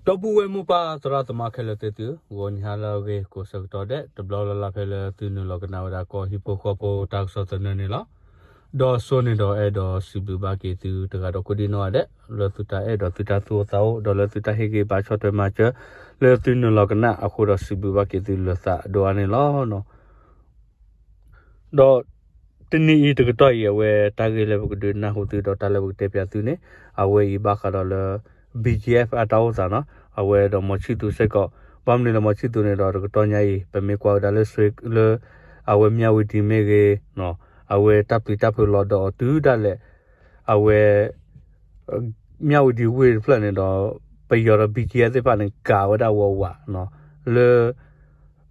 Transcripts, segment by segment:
ဒီပုၢ်ဝဲၢ်မိၢ်ပၢ်သရၣ်သမါခဲလၢာ်သ့ၣ်သု, ဂီၤနံၤဟါလၢအဂ့ၤကိးဆၢကတီၢ်ဒဲး တဘျီလၢ်လၢ်ဖဲလၢသုနုာ်လီၤကနၣ်ဝဲဒၣ်ကီၢ်ဟံၣ်ဖိဃီဖိတၢ်ကစီၣ်သနၢၣ်န့ၣ်လီၤ. ဒီးစိန့ၣ်ဒီးအဲၣ်ဒိးစံးဘျုးဘၣ်က့ၤသုတဂၤဒီးကိးဒံနီၢ်ဂၤဒဲး လၢသုတၢ်အဲၣ်ဒိးသုတၢ်သူၣ်အိၣ်သးအိၣ် ဒီးလၢသုတၢ်ဟ့ၣ်ဂံၢ်ဘါဆီၣ်ထွဲမၤစၢၤ လၢသုနုာ်လီၤကနၣ်အဃိဒီးစံးဘျုးဘၣ်က့ၤသုလၢသးဒိၣ်အါန့ၣ်လီၤ. ဒီးတနံၤအံၤတကတီၢ်အံၤ အဝဲတၢ်ဂ့ၢ်လၢပကဒုးနၢ်ဟူသုဒီးတၢ်လၢပကတဲပၠးသုန့ၣ် အဝဲအံၤဘၣ်ဃးဒီးလၢ BGF အတၢ်အိၣ်သးနီၤ အဝဲဒီးမီၤဆံၣ်သူၤစ့ၢ်ကီး ဘၣ်မနုၤလဲၣ်မီၤဆံၣ်သူၤန့ၣ်ဒီးတကတီၢ်ညါအံၤ ပမ့ၢ်ကွၢ်ဝဲဒၣ်လၢ လၢ အဝဲမၠၣ်ဝတံၤမ့ၢ်ဂ့ၤ အဝဲတၢ်ပျံၤတၢ်ဖုးလီၤဒီးအီၤတုၤဒၣ်လဲာ် အဝဲ မၠၣ်ဝတံၤဝ့ၢ်တဖျၢၣ်န့ၣ်ဒီး ပယီၤဒီး BGF သ့ၣ်တဖၣ်န့ၣ် ကၤဝဲဒၣ်ဝးဝးနီၤ လၢ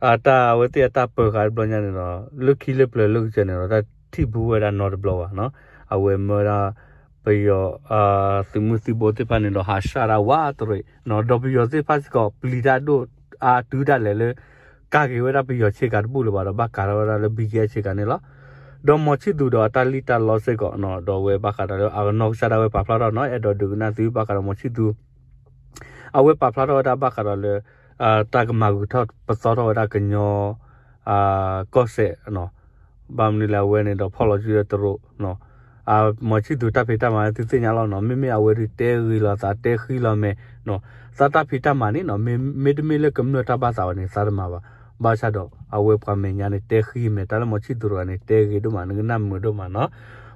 အတၢ်အဝဲသ့ၣ်အတၢ်ပၢဃာ်တဘျီညါန့ၣ်ဒီး လၢခံလၢပျၢၤလၢကစၢၢ်န့ၣ်ဒီး တၢ်ထံၣ်ဘူးဝဲဒၣ်နီတဘျီဘၣ်နီၤ အဝဲမၢဝဲဒၣ် ပယီၤ သုးမုၢ်သံၣ်ဘိသ့ၣ်တဖၣ်န့ၣ်ဒီး ဟးဆှၣ်ဒၣ်ဝးတရံး ဒီးပယီၤသ့ၣ်တဖၣ်စ့ၢ်ကီး ပျံၤတၢ်ဒိၣ်အါတုၤဒၣ်လဲာ်လၢ ကၤက့ၤဝဲဒၣ်ပယီၤဆ့ကၤတဘူၣ်လၢၤဘၣ်ဒီး ဘၣ်ကၤထီၣ်ဝဲဒၣ်လၢ BGF ဆ့ကၤန့ၣ်လီၤ. ဒီးမီၤဆံၣ်သူၤဒီးအတၢ်လံၣ်တၢ်လီစ့ၢ်ကီးနီၤ ဒီးအဝဲဘၣ်ဃးဒီးလၢအနီၢ်ကစၢ်ဒၣ်ဝဲပာ်ဖျါထီၣ်နီၤ အဲၣ်ဒိးဒုးကနၣ်သုဘၣ်ဃးဒီးမီၤဆံၣ်သူၤ အဝဲပာ်ဖျါထီၣ်ဝဲဒၣ်ဘၣ်ဃးဒီးလၢ တၢ်ကမၤဂုၤထီၣ်ပသီထီၣ်ဝဲဒၣ်ကညီ ကီၢ်စဲၣ်နီၤ ဘၣ်မနုၤလဲၣ်အဝဲန့ၣ်ဒီးဖီၣ်လီၤစုဒီးတရူး မီၤဆံၣ်သူၤတၢ်ဖံးတၢ်မၤသုသ့ၣ်ညါလီၤနီၤ မ့မ့ၢ်အဝဲဒုးတဲဂ့ၤလီၤသးတဲဃံလီၤမဲာ်နီၤ သးတၢ်ဖံးတၢ်မၤန့ၣ်နီၤ မ့မ့ၢ်တမ့ၢ်လၢကမျၢၢ်တၢ်ဘၣ်သးဝဲန့ၣ် သးတမၤဘၣ် ဘၣ်ဆၣ်ဒီးအဝဲပှၤမဲာ်ညါန့ၣ်တဲဃံမဲာ် တၢ်လၢမီၤဆံၣ်သူၤတဂၤန့ၣ် တဲဂ့ၤဒိၣ်မး နကနၣ်မုာ်ဒိၣ်မးနီၤ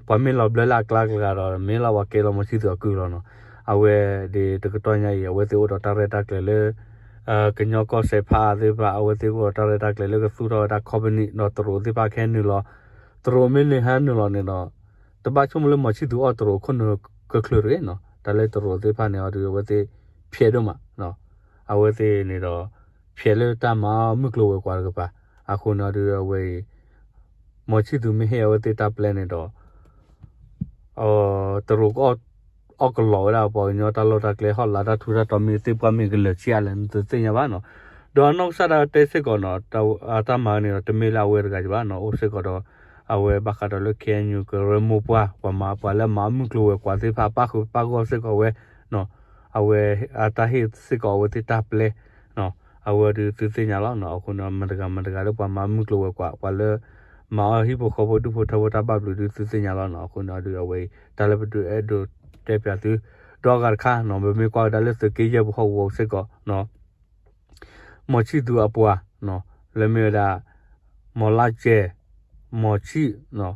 ပှၤမ့ၢ်လီၤဘျၢလၢအကျါတဂၤဒီး မ့ၢ်လီၤပှၤကဲလီၤမီၤဆံၣ်သူၤအကုၢ်လီၤနီၤ အဝဲဒၣ်တကတီၢ်ညါအံၤ အဝဲသ့ၣ်အိၣ်ဒီးတၢ်ရဲၣ်တၢ်ကျဲၤလၢ ကညီကီၢ်စဲၣ်ဖးသ့ၣ်တဖၣ် အဝဲသ့ၣ်အိၣ်ဒီးတၢ်ရဲၣ်တၢ်ကျဲၤလၢကသူၣ်ထီၣ်ဝဲဒၣ် company ဒီးတရူးသ့ၣ်တဖၣ်ခဲနုာ်လီၤ တရူးမ့ၢ်န့ၣ်ဟဲနုာ်လီၤန့ၣ်ဒီး တဘၣ်ဆိကမိၣ်လၢမီၤဆံၣ်သူၤအီၣ်တရူးခိၣ်နူာ်ကချုးတဂ့ၤနီၤ တၢ်လၢတရူးသ့ၣ်တဖၣ်န့ၣ် အီၤဒုး အဝဲသ့ၣ်ဖျဲးဒိၣ်မး အဝဲသ့ၣ်န့ၣ်ဒီး ဖျဲးလၢတၢ်မၤအီၣ်မုၢ်ကျိၤဝဲၤကွာ်တကပၤ အဃိန့ၣ်အီၤဒုး အဝဲအံၤ မီၤဆံၣ်သူၤမ့ၢ်ဟ့ၣ်အဝဲသ့ၣ်တၢ်ပျဲန့ၣ်ဒီး တရူးက အီၣ်ကလီၤဝဲဒၣ်ပှၤကညီတၢ်လီၢ်တၢ်ကျဲ ဟီၣ်လာ်တၢ်ထူးတၢ်တီၤမ့ၢ်သ့ၣ်ပှၢ်မ့ၢ်ကလၢာ်ဆံးအါလဲၣ် နတသ့ၣ်ညါဘၣ်နီၤ ဒီးအနီၢ်ကစၢ်ဒၣ်တဲစ့ၢ်ကီးနီၤ တၢ်မၤန့ၣ်ဒီး တမ့ၢ်လၢအဝဲတဂၤဘၣ်နီၤ အိၣ်စ့ၢ်ကီးဒီး အဝဲဘၣ်ဃးဒီးလၢ KNU ကရၢမိၢ်ပှၢ် ပှၤမၤပှၤလၢမၤအီၣ်မုၢ်ကျိၤဝဲၤကွာ်သ့ၣ်တဖၣ် ပၣ်ဃုာ်ပၣ်ဂီၢ်စ့ၢ်ကီးဝဲ အဝဲအတၢ်ဟ့ၣ်စ့ၢ်ကီးအဝဲသ့ၣ်တၢ်ပျဲ အဝဲဒုးသုသ့ၣ်ညါလီၤနီၤ အဃိန့ၣ် မတၤတဂၤမတၤတဂၤလၢပှၤမၤအီၣ်မုၢ်ကျိၤဝဲၤကွာ် ပှၤလၢ မၤအီၣ်ဟံၣ်ဖိဃီဖိဒူၣ်ဖိထၢဖိတၢ်ဘၣ်ဘျုးဒုးသုသ့ၣ်ညါလီၤနီၤ အဃိန့ၣ်အီၤဒုး အဝဲအံၤ တၢ်လၢပဒုးအဲၣ်ဒိးတဲပၠးသု ဒီးအဂၤတခါနီၤ ပမ့ၢ်ကွၢ်ဝဲဒၣ်လၢသုးက့ယဲၢ်ပူၤဟီၣ်ကဝီၤစ့ၢ်ကီး မီၤဆံၣ်သူၤအပှၤ လၢမ့ၢ်ဝဲဒၣ် မီၤလါစဲး မီၤဆံၣ်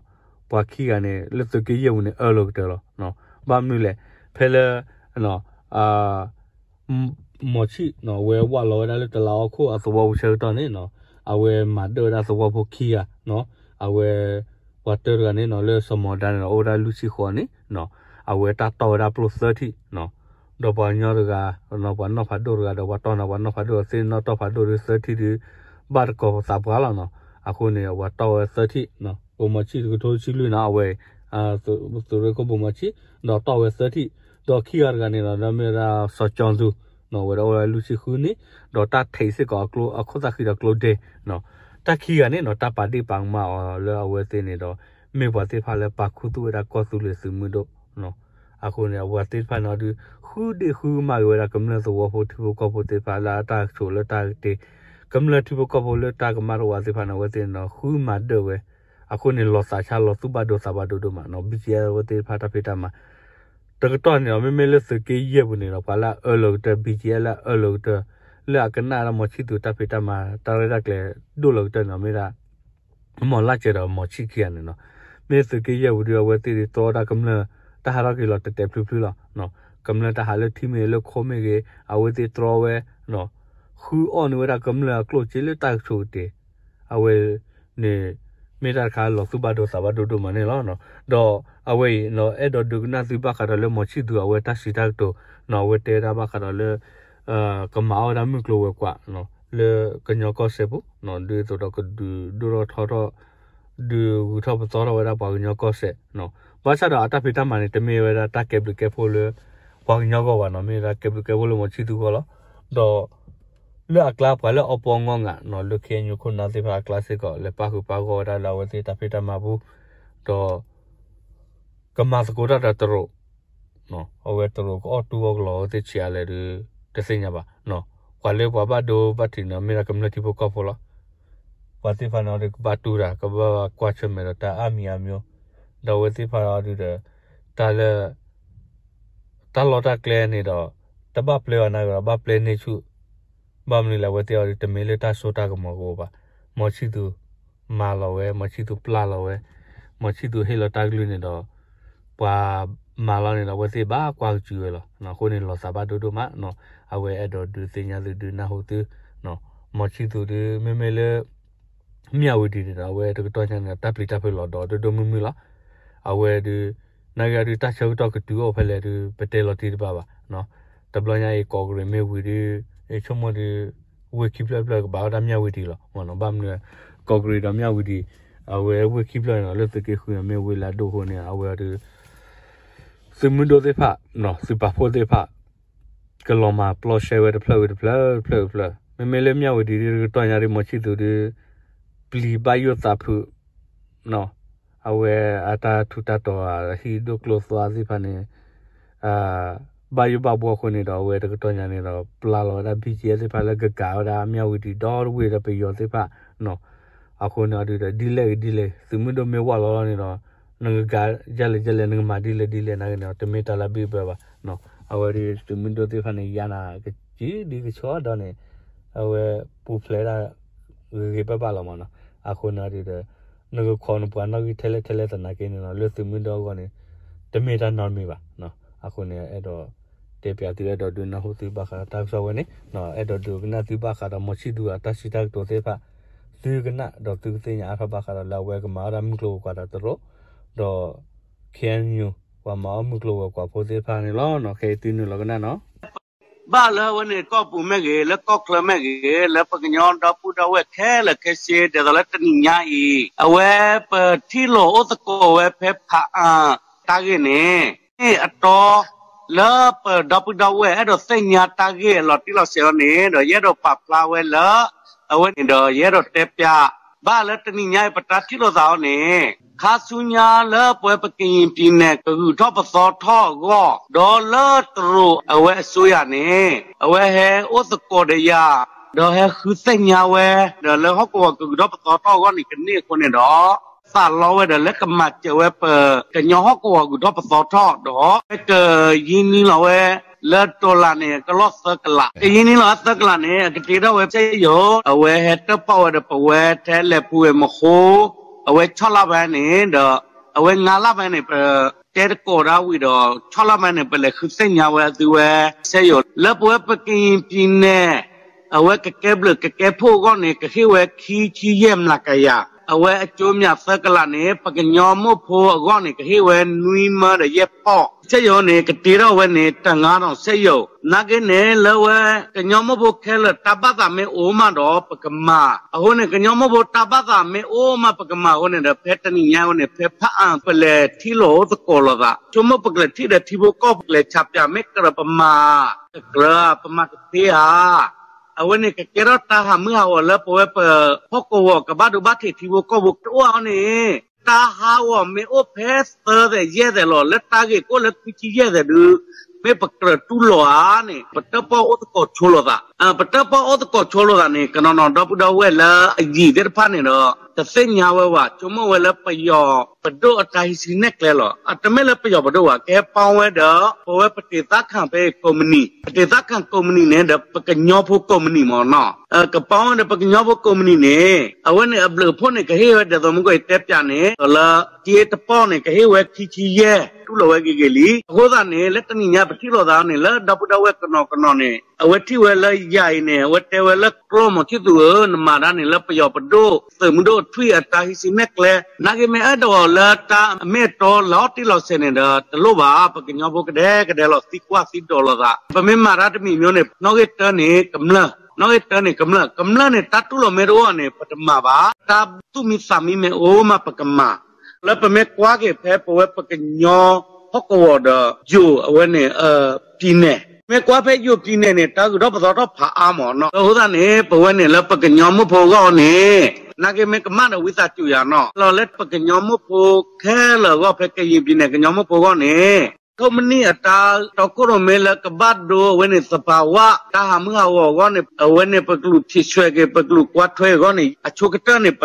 ပှၤခံဂၤန့ၣ် လၢသုးက့ယဲၢ်ပူၤန့ၣ် အၢၣ်လီၤကတၢၢ်လီၤ. ဘၣ်မနုၤလဲၣ် ဖဲလၢ မီၤဆံၣ် အဝဲဝၢ်လီၤဝဲဒၣ်လၢတလးအီခိၣ်အသဝီပူၤဆၢကတီၢ်န့ၣ် အဝဲမၤဒၢၣ်ဝဲဒၣ်သဝီဖိခံဂၤ အဝဲ ပှၤတၢတဂၤန့ၣ် လၢစီၤမီၤဒါန့ၣ်ဒီး အိၣ်ဝဲဒၣ်လွံၢ်ဆံဃိးနံၣ် အဝဲတၢ်တီၢ်ဝဲဒၣ်ပျိသၢထံၣ် ဒီးပှၤကညီတဂၤ ပှၤနီၢ်ဖးဒိၣ်တဂၤဒီး ပှၤတီၢ်န့ၣ် ပှၤနီၢ်ဖးဒိၣ်သ့ၣ်နီၣ်တီၢ်ဖးဒိၣ်ဒီးသၢထံၣ်ဒီး ဘၣ်တကိးသးပှၢ်လီၤနီၤ. အဃိန့ၣ် ပှၤတီၢ်ဝဲသၢထံၣ် ဘိၣ်မီၤဆံၣ်တကထိဆံလွံၢ်နီၤ အဝဲ သုးရ့ၣ်ခိၣ်ဘိၣ်မီၤဆံၣ် ဒီးတီၢ်ဝဲသၢထံၣ် ဒီးခံဂၤတဂၤန့ၣ်ဒီး မ့ၢ်ဝဲဒၣ်စီၤကၠီၤသူ ဝဲဒၣ်အိၣ်ဝဲလွံၢ်ဆံဃုနံၣ် ဒီးတၢ်ထံးစ့ၢ်ကီးအခိၣ်သၣ်ဃံဒီးကျိဒဲ တၢ်ခံဂၤန့ၣ်နီၤ တၢ်ပာ်ဒ့ၣ်ပာ်ကမၣ်အီၤလၢအဝဲသ့ၣ်န့ၣ်ဒီး မ့ၢ်ပှၤသ့ၣ်တဖၣ်လၢပာ်ခူသူၣ်ဝဲဒၣ်ကီၢ်သူလ့ၤသုးမုၢ်ဒိၣ် အဃိန့ၣ် အဝဲသ့ၣ်တဖၣ်န့ၣ်ဒီး ဃုဒ့ၣ်ဃုကမၣ်က့ၤဝဲဒၣ်ကမျၢၢ်သဝီဖိထံဖိကီၢ်ဖိသ့ၣ်တဖၣ်လၢအတၢ်ကဆိးလၢတၢ်ကတ့ၤ ကမျၢၢ်ထံဖိကီၢ်ဖိလၢတၢ်ကမၣ်တဝာ်သ့ၣ်တဖၣ်န့ၣ် အဝဲသ့ၣ်န့ၣ်ဒီး ဃုမၤဒၢၣ်ဝဲ အဃိန့ၣ် လီၤသးဆါလီၤသူၣ်ဘၣ်ဒိသးဘၣ်ဒိဒိၣ်မးနီၤ BGF အဝဲသ့ၣ်တဖၣ်တၢ်ဖံးတၢ်မၤ တကတီၢ်န့ၣ်ဒီး မ့မ့ၢ်လၢသုးက့ယဲၢ်ပူၤန့ၣ်ဒီး ပှၤလၢအအၢၣ်လီၤကတၢၢ် BGF လၢအအၢၣ်လီၤကတၢၢ် လၢအကနၣ်ဝဲဒၣ်မီၤဆံၣ်သူၤတၢ်ဖံးတၢ်မၤ တၢ်ရဲၣ်တၢ်ကျဲၤဒိၣ်လီၤကတၢၢ်န့ၣ် မ့ၢ်ဒၣ် မီၤလါစဲးဒီးမီၤဆံၣ်ခံဂၤန့ၣ်နီၤ. မ့ၢ်သုးက့ယဲၢ်ပူၤဒီး အဝဲသ့ၣ်ဒုးတြီဝဲဒၣ်ကမျၢၢ် တၢ်ဟးထီၣ်က့ၤလီၤတဲာ်တဲာ်ဖျုးဖျုးလီၤ. ကမျၢၢ်တၢ်ဟးလၢထံမ့ၢ်ဂ့ၤ လၢခိမ့ၢ်ဂ့ၤ အဝဲသ့ၣ်တြီဝဲ ဃုအီၣ်န့ၢ်ဝဲဒၣ်ကမျၢၢ်အကျိၣ်စ့လၢတၢ်ကဆိးကတ့ၤ အဝဲန့ၣ် မ့ၢ်တၢ်တခါလီၤသူၣ်ဘၣ်ဒိသးဘၣ်ဒိဒိၣ်မးန့ၣ်လီၤ. ဒီးအဝဲအံၤ အဲၣ်ဒိးဒုးကနၣ်သုဘၣ်ဃးဒီးလၢမီၤဆံၣ်သူၤအဝဲတၢ်စံးတၢ်ကတိၤ အဝဲတဲဝဲဒၣ်ဘၣ်ဃးဒီးလၢ ကမၤအီၣ်ဝဲဒၣ်မုၢ်ကျိၤဝဲၤကွာ် လၢကညီကီၢ်စဲၣ်ပူၤ ဒ်သိးဒီးကဒုးဒိၣ်ထီၣ်ထီထီၣ် ဒုးဂုၤထီၣ်ပသီထီၣ်ဝဲဒၣ်ပှၤကညီကီၢ်စဲၣ် ဘၣ်ဆၣ်ဒီးအတၢ်ဖံးတၢ်မၤန့ၣ် တမ့ၢ်ဝဲဒၣ်တၢ်ကဲဘျုးကဲဖှိၣ်လၢ ပှၤကညီအဂီၢ်ဘၣ်နီၤ မ့ၢ်ဝဲဒၣ်ကဲဘျုးကဲဖှိၣ်လၢမီၤဆံၣ်သူၤအဂီၢ်လီၤ. ဒီး လၢအကျါပှၤလၢအီပီအငီၢ်ငၢ်နီၤ လၢ KNU ခိၣ်နၢ်သ့ၣ်တဖၣ်အကျါစ့ၢ်ကီး လဲၤပာ်ဃုာ်ပာ်ဂီၢ်ဝဲဒၣ်လၢအဝဲသ့ၣ်တၢ်ဖံးတၢ်မၤပူၤ ဒီး ကမၤသကိးတၢ်ဒီးတရူး အဝဲတရူးကအီၣ်တူၢ်အီၣ်ကလီအဝဲသ့ၣ်ဆံးအါလဲၣ်ဒီး တသ့ၣ်ညါဘၣ်. ပှၤလၢပှၤဘၣ်ဒိဘၣ်ထံးန့ၣ် မ့ၢ်ဒၣ်ကမျၢၢ်ထံဖိကီၢ်ဖိလီၤ. ပှၤသ့ၣ်တဖၣ်န့ၣ်ဒီး ကဘၣ်တူၢ်တၢ် ကဘၣ်ကွၢ်ဆၢၣ်မဲာ်ဒီးတၢ်အါမံၤအါမံၤ, ဒီးအဝဲသ့ၣ်တဖၣ်အီၤဒုဒီး တၢ်လၢ တၢ်လီၢ်တၢ်ကျဲန့ၣ်ဒီး တဘၣ်ပျဲအီၤနာ်က့ဒီး ဘၣ်ပျဲန့ၢ်ဆူၣ်, ဘၣ်မနုၤလဲၣ် အဝဲသ့ၣ်အီၤဒု တမ့ၢ်လၢတၢ်စိတၢ်ကမီၤကအိၣ်ဘၣ်. မီၤဆံၣ်သူးမၤလီၤဝဲ, မီၤဆံၣ်သူးပျၢ်လီၤဝဲ, မီၤဆံၣ်သူးဟ့ၣ်လီၤတၢ်ကလုၢ်န့ၣ်ဒီး ပှၤမၤလီၤန့ၣ်ဒီး အဝဲသ့ၣ်ဘၣ်ကွၢ်ကစုာ်ဝဲလီၤ. အဃိန့ၣ် လီၤသးဘၣ်ဒိဒိၣ်မး, အဝဲအဲၣ်ဒိးဒုးသ့ၣ်ညါသုဒုးနၢ်ဟူသု, မီၤဆံၣ်သူးဒု မ့မ့ၢ်လၢ မၠၣ်ဝတံၤန့ၣ်ဒီး အဝဲတကတီၢ်ညါန့ၣ်ဒီး တၢ်ပျံၤတၢ်ဖုးလီၤဒီးဒိၣ်ဒိၣ်မုၢ်မုၢ်လီၤ. အဝဲဒု နာ်က့ဒု တၢ်ဆၢကတီၢ်ကတုၤအိၣ်ဖဲလဲၣ်ဒု ပတဲလီၤတံၢ်တဘၣ်ဘၣ်. တဘျီညါအံၤ ကီးကရံးမ့ၢ်ဝံၤဒု ဆိကမိၣ်ဒု ဝ့ၢ်ခံဖျၢၣ်တဖျၢၣ်ကဘၣ်ဝဲဒၣ်မၠၣ်ဝတံၤလီၤ. ဘၣ်မနုၤ ကီးကရံးဒီးမၠၣ်ဝတံၤ အဝဲဝ့ၢ်ခံဖျၢၣ်န့ၣ်ဒီး လၢသုးက့ဃုန့ၣ် မ့ၢ်ဝ့ၢ်လၢအဒိၣ်အဃိန့ၣ် အဝဲဒု သုးမုၢ်ဒိၣ်သ့ၣ်တဖၣ် သုးပာ်ဖှိၣ်သ့ၣ်တဖၣ် ကလီၤမၤပျီရှဲဝဲတဖျၢၣ်ဝံၤတဖျၢၣ် တဖျၢၣ်ဝံၤတဖျၢၣ် မ့မ့ၢ်လၢမၠၣ်ဝတံၤဒု တကတီၢ်ညါဒု မီၤဆံၣ်သူးဒု ပျံၤဘၣ်ယိၣ်သးဖုး အဝဲအတၢ်ထူးတၢ်တီၤ ဟံၣ်ဒိၣ်ကျိသွါသ့ၣ်တဖၣ်န့ၣ် ဘၣ်ယိၣ်ဘၣ်ဘှီအဃိန့ၣ်ဒီး အဝဲတကတီၢ်ညါန့ၣ်ဒီး ပျၢ်လီၤဝဲဒၣ် ဘံၣ်ကၠံၣ်အဲၣ် သ့ၣ်တဖၣ်လၢကကၤဝဲဒၣ်မၠၣ်ဝတံၤဒီတဝ့ၢ်ဒီးပယီၤသ့ၣ်တဖၣ် အဃိန့ၣ်အီၤဒုဒီး ဒ်လဲၣ်ဂ့ၤဒ်လဲၣ် သုးမုၢ်ဒိၣ်မ့ၢ်ဝးလီၤလီၤန့ၣ်ဒီး နကကၤယဲလဲၣ်ယဲလဲၣ် နကမၤဒ်လဲၣ်ဒ်လဲၣ်နာ်က့န့ၣ်ဒီး တမ့ၢ်တၢ်လၢအဘံၣ်အဘၢဘၣ်. အဝဲဒု သုးမုၢ်ဒိၣ်သ့ၣ်တဖၣ်န့ၣ် ယါနၤကကံဒ်ကဆီဒီးန့ၣ် အဝဲပူၤဖျဲးဒၣ် ဂ့ၤဂ့ၤဘၣ်ဘၣ်လီၤမးနီၤ. အဃိန့ၣ်ဒုဒီး နကခိးနပှၤနီၣ်ဂံၢ်ထဲလဲၣ်ထဲလဲၣ်သနာ်က့န့ၣ်နီၤ လၢသုးမုၢ်ဒိၣ်အဂီၢ်န့ၣ် တမ့ၢ်တၢ်နီတမံၤဘၣ်. အဃိန့ၣ် အဲၣ်ဒိးတဲပၠးသု အဲၣ်ဒိးဒုးနၢ်ဟူသုဘၣ်ဃးဒီးတၢ်ကစီၣ်ဝဲန့ၣ် အဲၣ်ဒိးဒုးကနၣ်သုဘၣ်ဃးဒီး မီၤဆံၣ်သူးအတၢ်စံးတၢ်ကတိၤသ့ၣ်တဖၣ် သုကနၣ်ဒီးသုကသ့ၣ်ညါအါထီၣ်ဘၣ်ဃးဒီးလၢအဝဲကမၤအီၣ်ဒၣ်မုၢ်ကျိၤဝဲၤကွာ်တၢ်တရိး ဒီး ခ့ၣ်အဲၣ်ယူၣ် ပှၤမၤအီၣ်မုၢ်ကျိၤဝဲၤကွာ်ဖိသ့ၣ်တဖၣ်န့ၣ်လီၤ. ခဲအံၤသုနုာ်လီၤကနၣ်နီၤ ဘၣ်လၢအဝဲန့ၣ်ကီၢ်ပူၤမ့ၢ်ဂ့ၤ လၢကီၢ်ချၢမ့ၢ်ဂ့ၤ လၢပကညီဒီပုၢ်ဒီဝဲၢ်ခဲလၢာ်ခဲဆ့ ဒ်သိးလၢတနံၤညါအံၤ အဝဲပထံၣ်လိာ်အိၣ်သကိးဝဲဖဲဖးအၣ်တၢ်ဂ့ၢ်န့ၣ် အတီ လၢပဒီပုၢ်ဒီဝဲၢ်အဲၣ်ဒိးသ့ၣ်ညါတၢ်ဂ့ၢ်အလီၤတံၢ်လီၤဆဲးအီၤန့ၣ် ဒီးယအဲၣ်ဒိးပာ်ဖျါဝဲလၢ အဝဲန့ၣ်ဒီး ယအဲၣ်ဒိးတဲပၠး ဘၣ်လၢတနံၤညါအံၤ ပတၢ်ထံၣ်လိာ်သးအီၤန့ၣ် ခါဆူညါလၢပဝဲပကယံၤပံၤနဲၣ် ကဂုၤထီၣ်ပသီထီၣ်အဂီၢ် ဒီးလၢတရူးအဝဲအစိုးရန့ၣ် အဝဲဟဲအိၣ်သကိးဒီးယၤ ဒီးဟဲဃုသ့ၣ်ညါဝဲ ဒီးလၢဟီၣ်ကဝီၤကဂုၤထီၣ်ပသီထီၣ်အဂီၢ်န့ၣ် ကန့ၢ်အဃိန့ၣ်ဒီး သးလီဝဲဒီးလၢကမၤစၢၤဝဲပကညီဟီၣ်ကဝီၤကဂုၤထီၣ်ပသီထီၣ်ဒီး ကယံာ်နံၤလီၤဝဲ လၢ dollar န့ၣ် ကလီၢ်သၢကလး ကယံာ်နံၤလီၤဝဲသၢကလးန့ၣ် အကတ့ထီၣ်ဝဲစက်ရုံ အဝဲဟဲတၢၣ်ပီၣ်ဝဲဒီးပဝဲထဲလဲၤပူၤဝဲမဟိ အဝဲဆီၣ်လၢ်ဘၣ်န့ၣ်ဒီး အဝဲငါလၢ်ဘၣ်န့ၣ် ပတဲသကိးဒၣ်ဝံၤဒီး ဆီၣ်လၢ်ဘၣ်န့ၣ် ပလဲၤဃုသ့ၣ်ညါဝဲအသုဝဲ စက်ရုံ လၢပဝဲပကယံၤပံၤနဲၣ် အဝဲကကဲဘျုးကကဲဖှိၣ်အဂီၢ်န့ၣ် ကဟ့ၣ်ဝဲခံဆံယဲၢ်မျးကယၤ အဝဲအကျိၤမျးသၢကလးန့ၣ် ပကညီမိၢ်ဖိအဂီၢ်န့ၣ် ကဟ့ၣ်ဝဲနွံမၢဒီးယဲၢ်ပီၣ် စက်ရုံန့ၣ် ကတ့ထီၣ်ဝဲန့ၣ် တငါးထောင်စက်ရုံ နာ်က့န့ၣ် လၢဝဲကညီမိၢ်ဖိခဲလၢာ်တၢ်ဘၣ်သးမ့ၢ်အိၣ်မးဒီး ပကမၤ အဃိန့ၣ် ကညီမိၢ်ဖိတၢ်ဘၣ်သးမ့ၢ်အိၣ်မး ပကမၤအဃိန့ၣ်ဒီး ဖဲတနံၤညါအဃိန့ၣ် ဖဲဖးအၣ်ပလဲၤထံၣ်လိာ်အိၣ်သကိးလိာ်သး ဆိကမိၣ်ပကလဲၤထံၣ်ဒီးထံဖိကီၢ်ဖိ ပကလဲၤဆးပၠး မ့ၢ်ကြၢးပမၤ တကြၢးဧါ ပမၤတသ့ဧါ အဝဲန့ၣ်ကကဲထီၣ်တၢ်ဟးမုၢ်ဟးဂီၤလၢပဝဲပဟီၣ်ကဝီၤကဘၣ်ဒိဘၣ်ထံးထံဖိကီၢ်ဖိတအိၣ်အါအီၤန့ၣ် တၢ်ဟးဂီၤမ့ၢ်အိၣ်ဖဲသၢသဲးယဲၢ်သဲးလီၤ လၢတၢ်ဂ့ၢ်ကအိၣ်လၢခံဆံယဲၢ်သဲးဒု မ့ၢ်ပကြၢးတူၢ်လိာ်ဧါန့ၣ် ပတၢၣ်ပီၣ်အိၣ်သကိးဆိလိာ်သး ပတၢၣ်ပီၣ်အိၣ်သကိးဆိလိာ်သးန့ၣ် ကနီၤနီၤဒီပုၢ်ဒီဝဲၢ်လၢအယံၤသ့ၣ်တဖၣ်န့ၣ်ဒီး တသ့ၣ်ညါဝဲဘၣ် ဆိကမိၣ်ဝဲလၢပယီၤပဒိၣ်အတၢ်ဟံးစုနဲၣ်ကျဲလီၤ အတမ့ၢ်လၢပယီၤပဒိၣ်ဘၣ် ကဟဲပီဝဲဒီး ပဝဲပတ့ၤသၣ်ခၣ်ဖဲကုမ္ပဏီ ပတ့ၤသၣ်ခၣ်ကုမ္ပဏီန့ၣ်ဒီး ပကညီဖိကုမ္ပဏီမ့ၢ်နီၤ ကပီဝဲဒီးပကညီဖိကုမ္ပဏီန့ၣ် အဝဲန့ၣ်အဘျုးအဖှိၣ်န့ၣ် ကဟ့ၣ်ဝဲဒ်သိးမုၢ်ကီၢ်အံၤတဲပၠးန့ၣ် ဒီးလၢ က့တပီၣ်န့ၣ် ကဟ့ၣ်ဝဲခံဆံယဲၢ် တူၢ်လိာ်ဝဲဂ့ၤဂ့ၤလံ အဃိသတးန့ၣ် လၢတနံၤညါပထံၣ်လိာ်သးန့ၣ် လၢဒီပုၢ်ဒီဝဲၢ်ကနီၤကနီၤန့ၣ် အဝဲထံၣ်ဝဲလၢယၤအံၤန့ၣ် အဝဲတဲဝဲလၢကျိမီၤဆံၣ်သူးဧၢ နမၤတၢ်န့ၣ်လၢပယီၤပဒိၣ် သုးမုၢ်ဒိၣ်ထွံၣ်အတၢ်ဟံးစုနဲၣ်ကျဲ နာ်က့မ့ၢ်အဲၣ်ဒိးလၢတၢ်အမ့ၢ်အတီလီၤတံၢ်လီၤဆဲးန့ၣ်ဒီး တလိၣ်ဘၣ် ပကညီဖိကဒဲကဒဲလီၤသံကွၢ်သံဒိးလိာ်သး ပမ့ၢ်မၤတၢ်တမံၤမ့ၢ်န့ၣ် နီၣ်ဂံၢ်တၢန့ၣ် ကမျၢၢ် နီၣ်ဂံၢ်တၢန့ၣ် ကမျၢၢ် ကမျၢၢ်န့ၣ် တၢ်တူၢ်လိာ်မ့ၢ်တအိၣ်န့ၣ် ပတမၤဘၣ် တၢ်သူၣ်မံသးမံမ့ၢ်အိၣ်မးပကမၤ လၢပမ့ၢ်ကွၢ်က့ၤဖဲပဝဲပကညီဟီၣ်ကဝီၤဒီး ယိၤအဝဲန့ၣ် ပံၤနဲၣ် မ့ၢ်ကွၢ်ဖဲယိၤပံၤနဲၣ်န့ၣ် တၢ်ဂုၤထီၣ်ပသီထီၣ်ဖးအါမးနီၤ အဃိသတးန့ၣ် ပဝဲန့ၣ်လၢပကညီမိၢ်ဖိအဂီၢ်န့ၣ် နာ်က့မ့ၢ်ကမၣ်ဒီးဝံသးစူၤယၤနီၤ လီၤလၢပကညီမိၢ်ဖိခဲလၢာ်အဂီၢ် ဖဲကယံၤပံၤနဲၣ်ကညီမိၢ်ဖိအဂီၢ်န့ၣ် ထိၣ်မနံၣ်အတၢ်တီခိၣ်ရိၣ်မဲလၢကဘၣ်ဒိအဝဲန့ၣ် သပၤဝၣ် တၢ်ဟးမုၢ်ဟးဂီၤအဂီၢ်န့ၣ် အဝဲန့ၣ် ပကလူးထံးဆွဲက့ၤ ပကလူးကွၢ်ထွဲအဂီၢ်န့ၣ် အဆိကတၢၢ်န့ၣ် ပ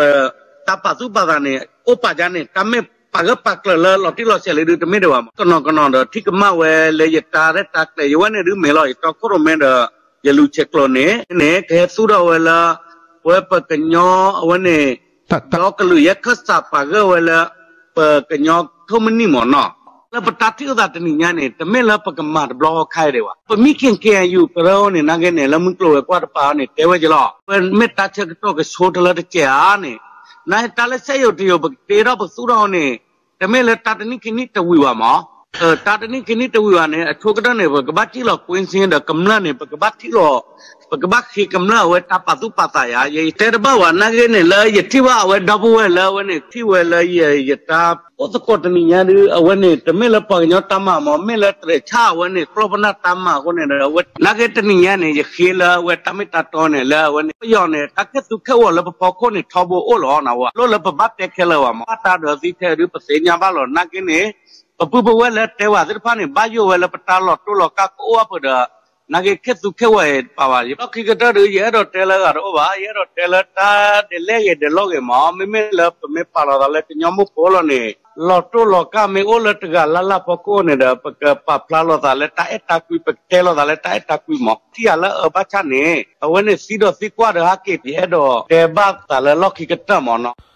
တၢ်ပာ်သူၣ်ပာ်သးန့ၣ် အိၣ်ပာ်ကါန့ၣ် တၢ်မ့ၢ်ပာ်ဂၢၢ်ပာ်ကျၢၤလၢလီၤတံၢ်လီၤဆဲးလံဒုး တမ့ၢ်ဒံးဘၣ်မး. ကနီၤကနီၤဒီး ထံၣ်ကမၣ်ဝဲလၢယတၢ်ရဲၣ်တၢ်ကျဲၤ ယဝဲန့ၣ်ဒုးမ့ၢ်လီၤ ယတီခိၣ်ရိၣ်မဲဒီး ယလူၤဆဲးကျိးန့ၣ် န့ၣ် ကဟဲသူၣ်ထီၣ်ဝဲလၢ ပဝဲပကညီအဝဲန့ၣ် ဒီကလုာ်ယဲၢ်ခၢၣ်စးပာ်ဂၢၢ်ဝဲလၢ ပကညီထိၣ်မနံၣ်မ့ၢ်နီၤ. လၢပတၢ်ထံၣ်အိၣ်သးတနံၤညါန့ၣ် တမ့ၢ်လၢပကမၤတဘျီဃီခါအံၤဒံးဘၣ်. ပမ့ၢ် K N K N U ကရၢန့ၣ် နာ်က့န့ၣ် လၢမုၢ်ကျိၤဝဲၤကွာ်တပၤန့ၣ် တဲဝဲက့ၤလီၤ. ပမ့ၢ်တၢ်ဆၢကတီၢ်ကဆိတလၢတစဲးဧါန့ၣ် နာ်က့တၢ်လၢစက်ရုံတရုံ ပကတ့ထီၣ်ပသူၣ်ထီၣ်န့ၣ် တမ့ၢ်လၢတၢ်တနံၣ်ခံနံၣ်တဝံၤဘၣ်မး. တၢ်တနံၣ်ခံနံၣ်တဝံၤဘၣ်န့ၣ် အဆိကတၢၢ်န့ၣ် ပကဘၣ်ထံၣ်လီၤကွ့စ့ဒီးကမျၢၢ်န့ၣ် ပကဘၣ်ထံၣ်လီၤ ပကဘၣ်ဃ့ကမျၢၢ်အဝဲတၢ်ပာ်သူၣ်ပာ်သးယါ ယတဲတဘၣ်ဘၣ် နာ်က့န့ၣ် လၢယထံၣ်ဘၣ်အဝဲဒီပုၢ်ဝဲၢ်လၢအဝဲန့ၣ် ထံၣ်ဝဲလၢယတၢ်အိၣ်သကိးတနံၤညါဒုး အဝဲန့ၣ် တမ့ၢ်လၢပှၤကညီတၢ်မၤမး မ့ၢ်လၢတရဲၣ်ဆၣ်အဝဲန့ၣ် ကျီၢ်ပနၢ်တၢ်မၤအဃိန့ၣ်ဒီး အဝဲနာ်က့တနံၤညါန့ၣ် ယဃ့လၢအဝဲတၢ်မ့ၢ်တၢ်တီန့ၣ် လၢအဝဲန့ၣ် ပယီၤန့ၣ် တၢ်ခဲသူၣ်ခဲဝီၤလၢပဖီခိၣ်န့ၣ် ထီဘိအိၣ်လီၤနဝဲ လိၣ်လၢပဘၣ်တဲခဲလၢာ်ဘၣ်မး ဘၣ်တၢ်ဒီးသံထဲဒုး ပသ့ၣ်ညါဘၣ်လီၤ နာ်က့န့ၣ် ပပုၢ်ပဝဲၢ်လၢတဲဝဲသ့ၣ်တဖၣ်န့ၣ် ဘၣ်ယိၣ်ဝဲလၢပတၢ်လီၤတိၢ်လီၤကၢ်ကအိၣ်အါဖုးဒီး နာ်က့ခဲသူၣ်ခဲဝီၤအံၤတပာ်ဘၣ် လီၢ်ခံကတၢၢ်ဒုး ယအဲၣ်ဒိးတဲလၢဂၤတအိၣ်ဘၣ် ယအဲၣ်ဒိးတဲလၢတၢ်ဒဲးလဲၣ်ဂ့ၤဒဲးလီၢ်ဂ့ၤမး မ့မ့ၢ်လၢပမ့ၢ်ပာ်လီၤသးလၢကညီမိၢ်ဖိလီၤန့ၣ် လီၤတိၢ်လီၤကၢ်မ့ၢ်အိၣ်လၢတဂၤလၢ်လၢ်ဖီခိၣ်န့ၣ်ဒီး ပကပာ်ဖျါလီၤသးလၢတၢ်အဲၣ်တၢ်ကွံ ပကတဲလီၤသးလၢတၢ်အဲၣ်တၢ်ကွံမး ထံၣ်ယၤလၢအဘၣ်ဆၣ်န့ၣ် အဝဲန့ၣ်သံဒီးသံကွၢ်ဒီးဟဲက့ၤ ယအဲၣ်ဒိးတဲဘၣ်သးလၢလီၢ်ခံကတၢၢ်မးနီၤ